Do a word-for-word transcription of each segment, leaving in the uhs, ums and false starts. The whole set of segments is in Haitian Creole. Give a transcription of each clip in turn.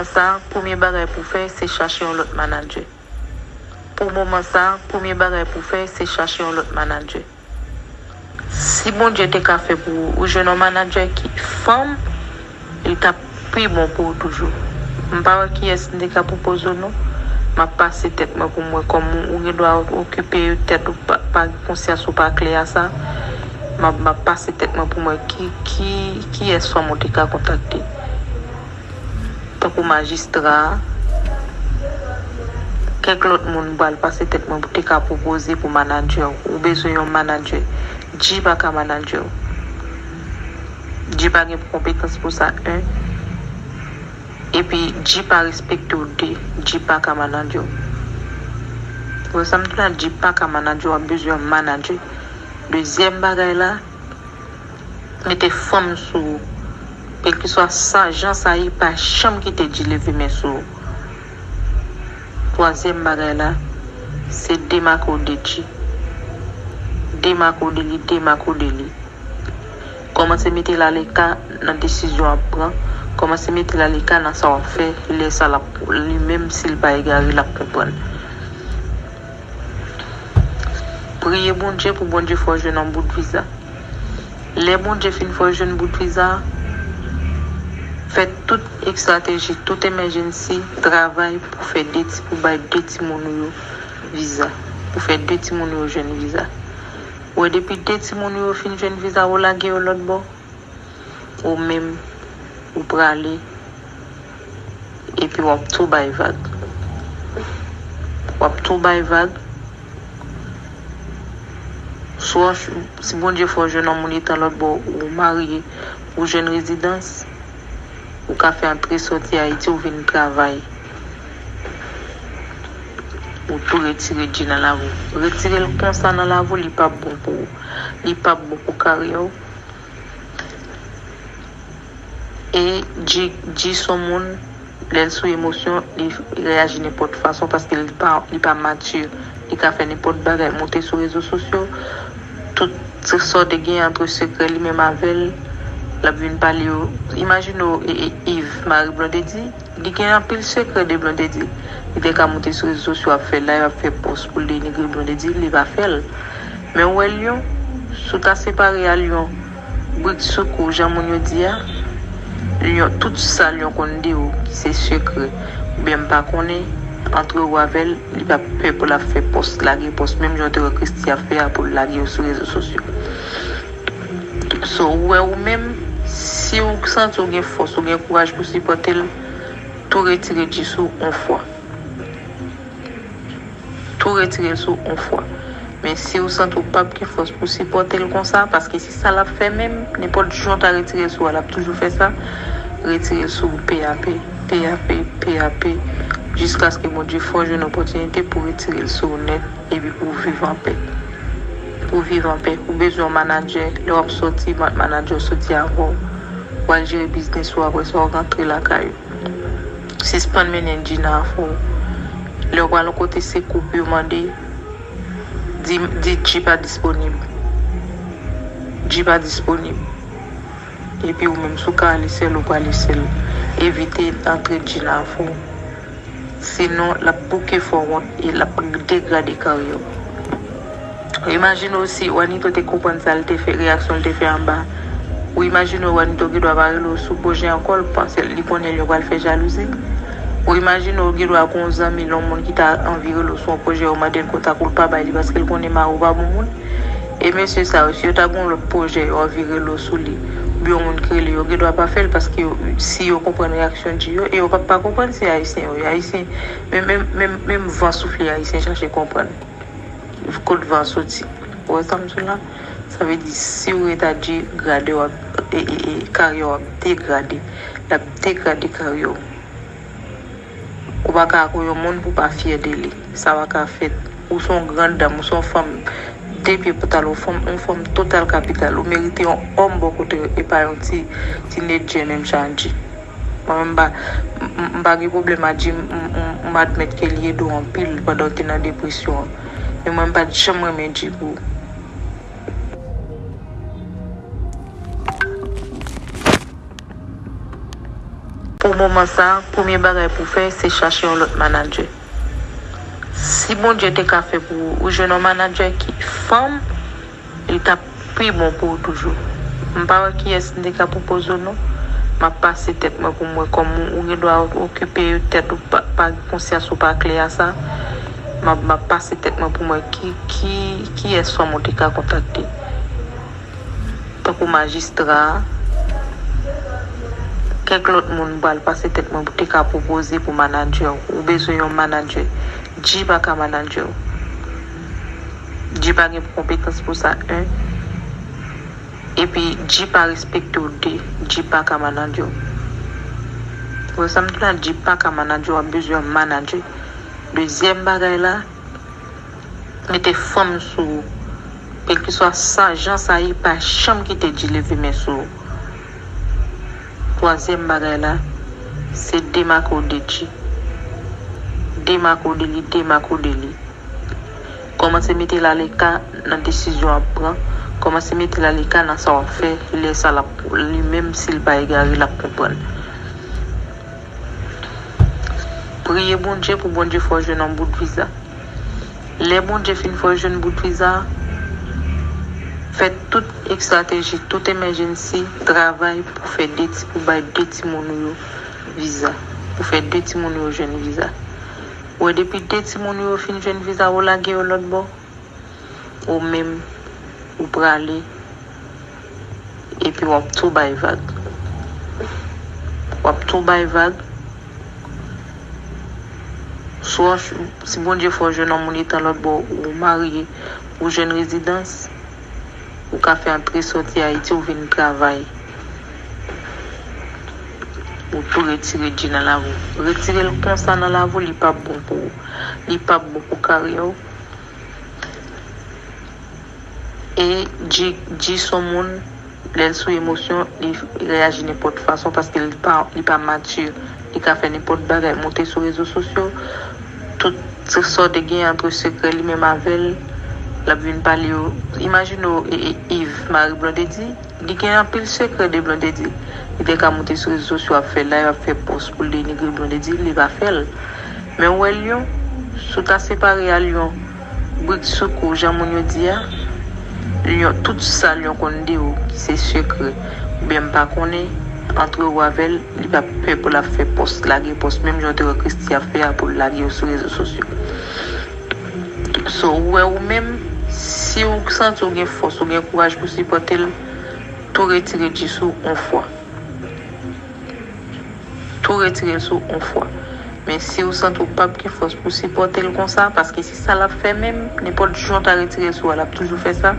Sa, premye bagay pou w fè, se chache yon lòt manadjè. Pou moman sa, premye bagay pou w fè, se chache yon lòt manadjè. Si Bondye te ka fè pou ou, ou jwenn yon manadjè ki fanm, li t ap pi bon pou ou toujou. M pa wè kiyès m te ka pwopoze w non. M ap pase tèt mwen pou m wè kòman ou gen dwa okipe tèt ou pa, pa gen konsyans ou pa klè a sa. M ap, m ap pase tèt mwen pou m wè ki, ki, kiyès fanm ou te ka kontakte. Tankou majistra, kèk lòt moun m pral pase tèt mwen pou te ka pwopoze pou manadjè w. Ou bezwen yon manadjè. G pa ka manadjè w. G pa gen konpetans pou sa, en. Epi, G pa respekte w, de. G pa ka manadjè w. Wè sa m di la, G pa ka manadjè w, w ap bezwen yon manadjè. Dezyèm bagay la, mete fanm sou ou. Kèlkeswa sa, jan sa ye, pa janm kite G leve men sou ou. Twazyèm bagay la, se demake w de G. Demake w de li, demake w de li. Kòmanse mete l aleka nan desizyon w ap pran. Kòmanse mete l aleka nan sa w ap fè. Lè sa l ap, li menm, si l pa egare, l ap konprann. Priye Bondye pou Bondye fè w jwenn yon bout viza. Lè Bondye fin fè w jwenn bout viza, fè tout estrateji, tout emergency, travay pou fè de ti, pou bay de timoun ou yo viza. Pou fè de timoun ou yo jwenn viza. Ou wè, depi de timoun ou yo fin jwenn viza, ou lage yo lòt bò. Ou menm, ou prale, epi w ap tou bay vag. W ap tou bay vag. Swa, si Bondye fè w jwenn yon moun etan lòt bò, ou marye, ou jwenn rezidans, ou ka fè antre sòti Ayiti, ou vin travay. Ou tou retire G nan lavi w. Retire l konsa nan lavi w, li p ap bon pou ou. Li p ap bon pou karyè w. E G, G se yon moun, lè l sou emosyon, li reyaji nenpòt fason paske li pa, li pa mati. Li ka fè nenpòt bagay, monte sou rezo sosyo, tout sa w te gen antre sekrè li menm avè l, l ap vin pale yo. Imajine w, e, e, Yves, mari Blondedy, li gen anpil sekrè de Blondedy. Li te ka monte sou rezo sosyo ap fè live, ap fè pòs pou l denigre Blondedy, li pa fè l. Men w wè Lyon, si w ta separe a Lyon, brik sou kou, jan moun yo di a, Lyon, tout sa Lyon konn de ou, ki se sekrè, oubyen m pa konnen, antre ou avè l, li pa pè pou l ap fè pòs, lage pòs, menm jan w te wè Christie ap fè a pou l lage yo sou rezo sosyo. So, ou wè ou menm, si w santi w gen fòs, ou gen kouraj pou sipòte l, tou retire G sou yon fwa. Tou retire l sou yon fwa. Men si w santi w p ap gen fòs pou sipòte l konsa, paske se sa l ap fè menm, nenpòt jan w ta retire l sou a, l ap toujou fè sa, retire l sou ou pe a pe, pe a pe, pe a pe, jiskaske Bondye fè w jwenn opòtinite pou retire l sou ou nèt, epi pou w viv anpè. Pou w viv anpè, ou bezwen yon manadjè, lè w ap sòti, ma-, manadjè w sòti avè w. W al jere biznis ou, apre sa w rantre lakay ou. Sispann mennen G nan afè w. Lè w pral yon kote, se koup yo mande, di, di G pa disponib. G pa disponib. Epi ou menm, si w ka ale sèl, ou prale sèl. Evite antre G nan afè w. Sinon, l ap bouke fè w wont e l ap degrade karyè w. Imajine w si Wanito te konprann sa l te fè, reyaksyon l te fè anba. Ou imajine w Wanito gendwa pa rele w sou pwojè ankò, l panse li konnen Lyon pral fè jalouzi. Ou imajine w gendwa gen yon zanmi l, yon moun ki ta anvi rele w sou yon pwojè, ou mande l kontak ou, l pa bay li paske l konnen mari w pa bon moun. E mesye sa yo, si yo ta gen yon lòt pwojè, yo anvi rele w sou li, oubyen yon moun ki rele yo, gendwa pa fè l paske yo, si yo konprann reyaksyon G yo, e yo p ap pa konprann se Ayisyen yo ye. Ayisyen, menm, menm, menm, menm van soufle, Ayisyen chache konprann. Kot van soti? Ou wè sa m di w la? Sa vle di, si w ret a G, grade w ap, e, e, e, karyè w ap degrade. L ap degrade karyè w. Ou pa ka akoz yon moun pou w pa fyè de li. Sa pa ka fèt. Ou se yon gran dam, ou se yon fanm de pye pou talon, yon fanm, yon fanm total kapital. Ou merite yon òm bò kote w e pa yon ti, ti nedjè menm jan ak G. Mwen menm m pa, m, m, m pa gen pwoblèm ak G, m, m, m, m admèt ke li ede w anpil pandan w te nan depresyon an. Men mwen m pa t janm renmen G pou ou. Pou moman sa, premye bagay pou w fè, se chache yon lòt manadjè. Si Bondye te ka fè pou ou, ou jwenn yon manadjè ki fanm, li t ap pi bon pou ou toujou. M pa wè kiyès m te ka pwopoze w non. M ap pase tèt mwen pou m wè kòman ou, ou gen dwa okipe tèt ou pa, pa konsyans ou pa klè a sa. M ap, m ap pase tèt mwen pou m wè ki, ki, kiyès fanm ou te ka kontakte. Tankou majistra, kèk lòt moun m pral pase tèt mwen pou te ka pwopoze pou manadjè w. Ou bezwen yon manadjè. G pa ka manadjè w. G pa gen konpetans pou sa, en. Epi, G pa respekte w, de. G pa ka manadjè w. Wè sa m di la, G pa ka manadjè w, w ap bezwen yon manadjè. Dezyèm bagay la, mete fanm sou ou. Kèlkeswa sa, jan sa ye, pa janm kite G leve men sou ou. Twazyèm bagay la, se demake w de G. Demake w de li, demake w de li. Kòmanse mete l aleka nan desizyon w ap pran. Kòmanse mete l aleka nan sa w ap fè. Lè sa l ap, li menm, si l pa egare, l ap konprann. Priye Bondye pou Bondye fè w jwenn yon bout viza. Lè Bondye fin fè w jwenn bout viza, fè tout estrateji, tout emergency, travay pou fè de ti, pou bay de timoun ou yo viza. Pou fè de timoun ou yo jwenn viza. Ou wè, depi de timoun ou yo fin jwenn viza, ou lage yo lòt bò, ou menm, ou prale, epi w ap tou bay vag. W ap tou bay vag. Si w, si Bondye fè w jwenn yon moun etan lòt bò, ou marye, ou jwenn rezidans, ou ka fè antre sòti Ayiti, ou vin travay. Ou tou retire G nan lavi w. Retire l konsa nan lavi w, li p ap bon pou ou. Li p ap bon pou karyè w. E G, G se yon moun, lè l sou emosyon, li reyaji nenpòt fason paske li pa, li pa mati. Li ka fè nenpòt bagay, monte sou rezo sosyo, tout sa w te gen antre sekrè li menm avè l, l ap vin pale yo. Imajine w, e, e, Yves, mari Blondedy, li gen anpil sekrè de Blondedy. Li te ka monte sou rezo sosyo, ap fè live, ap fè pòs pou l denigre Blondedy, li pa fè l. Men w wè Lyon, si w ta separe a Lyon, brik sou kou, jan moun yo di a, Lyon, tout sa Lyon konn de ou, ki se sekrè, oubyen m pa konnen, antre ou avè l, li p ap pè pou l ap fè pòs, lage pòs, menm jan w te wè Christie ap fè a pou l lage yo sou rezo sosyo. So, ou wè ou menm, si w santi w gen fòs, ou gen kouraj pou sipòte l, tou retire G sou yon fwa. Tou retire l sou yon fwa. Men si w santi w p ap gen fòs pou sipòte l konsa, paske se sa l ap fè menm, nenpòt jan w ta retire l sou a, l ap toujou fè sa,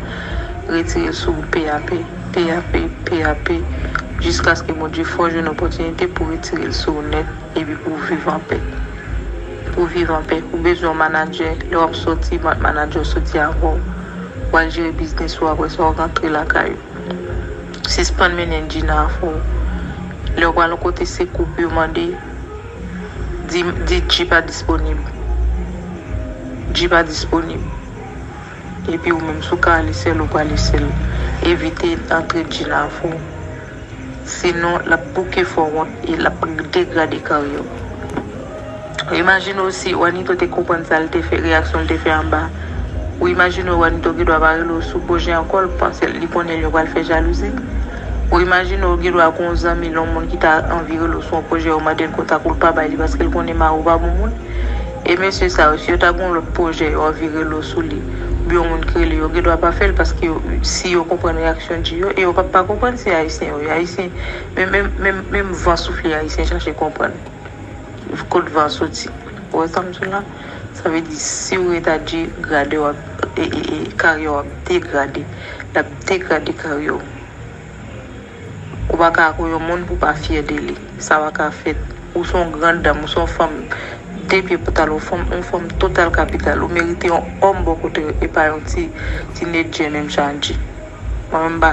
retire l sou ou pè a pè, pè a pè, pè a pè, jiskaske Bondye fè w jwenn opòtinite pou retire l sou ou nèt, epi pou w viv anpè. Pou w viv anpè, ou bezwen yon manadjè, lè w ap sòti, manadjè w sòti avè w, w al jere biznis ou, apre sa w rantre lakay ou. Sispann mennen G nan afè w. Lè w pral yon kote, se koup yo mande, di, di G pa disponib. G pa disponib. Epi ou menm, si w ka ale sèl, ou prale sèl. Evite antre G nan afè w. Sinon, l ap bouke fè w wont e l ap degrade karyè w. Imajine w si Wanito te konprann sa l te fè, reyaksyon l te fè anba. Ou imajine w Wanito gendwa pa rele w sou pwojè ankò, l panse li konnen li pral fè jalouzi. Ou imajine w gendwa gen yon zanmi l, yon moun ki ta anvi rele w sou yon pwojè, ou mande l kontak ou, l pa bay li paske l konnen mari w pa bon moun. E mesye sa yo, si yo ta gen yon lòt pwojè, yo anvi rele w sou li, oubyen yon moun ki rele yo, gendwa pa fè l paske yo, si yo konprann reyaksyon G yo, e yo p ap pa konprann se Ayisyen yo ye. Ayisyen, menm, menm, menm, menm van soufle, Ayisyen chache konprann. Kot van soti? Ou wè sa m di w la? Sa vle di, si w ret a G, gradè w ap, e, e, e, karyè w ap degrade. L ap degrade karyè w. Ou pa ka akoz yon moun pou w pa fyè de li. Sa pa ka fèt. Ou se yon gran dam, ou se yon fanm de pye pou talon, yon fanm, yon fanm total kapital. Ou merite yon òm bò kote w, e pa yon ti, ti nedjè menm jan ak G. Mwen menm m pa,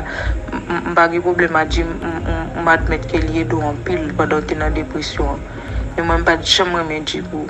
m, m, m pa gen pwoblèm ak G, m, m, m, m admèt ke li ede w anpil pandan w te nan depresyon an. Men mwen m pa t janm renmen G pou,